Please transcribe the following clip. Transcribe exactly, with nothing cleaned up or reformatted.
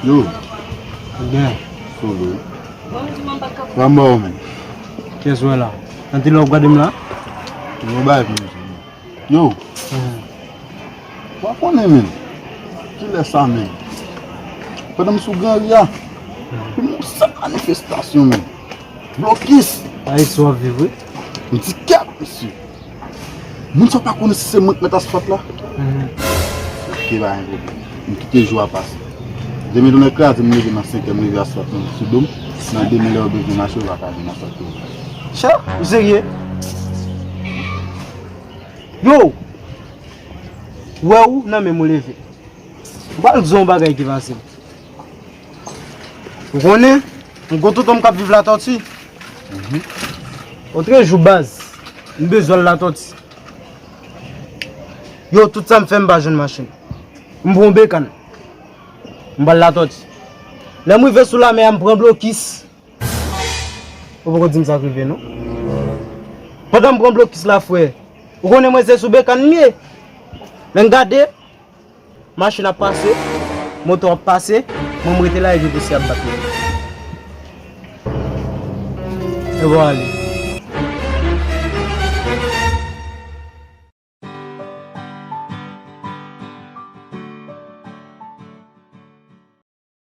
Yo. Byen. Solo. Sa m ba w, men. Kiyès w wè la? Nan ti lè w ap gade m la? Yon bagay pou m di. Yo. Hmm. W a konnen, men. Kilè sa, men? Pandan m sou gran ri a, hmm, gen yon sèl manifestasyon, men. Blokis. Ayiti w ap viv, wi. M di kèt, mesye. Moun sa pa konnen si se mwen k mèt asfalt la. Mhm. Ok, pa gen pwoblèm. M kite jou a pase. Demen tou nan kraze, m leve nan senkè, m leve asfalt nan sou do m. Nan demen lè yo bezwen mache, yo pa ka vin asfalt yo. Cha, ou serye? Yo! Wè ou nan menm ou leve. M pral di w yon bagay ki pase. Ou konnen, m gon tonton m k ap viv Latòti. Mhm. Otrejou baz, m bezwen al Latòti. Yo, tout sa m fè m pa jwenn machin. M pran yon bekàn. M pral Latòti. Lè m rive sou lamè a, m pran blokis. Ou poko di m sa k rive, non? Pandan m pran blokis la, frè, ou konnen mwen se sou bekàn m ye. Lè m gade, machin ap pase, moto ap pase, mwen m rete la epi polisye ap bat mwen. E bon, ale.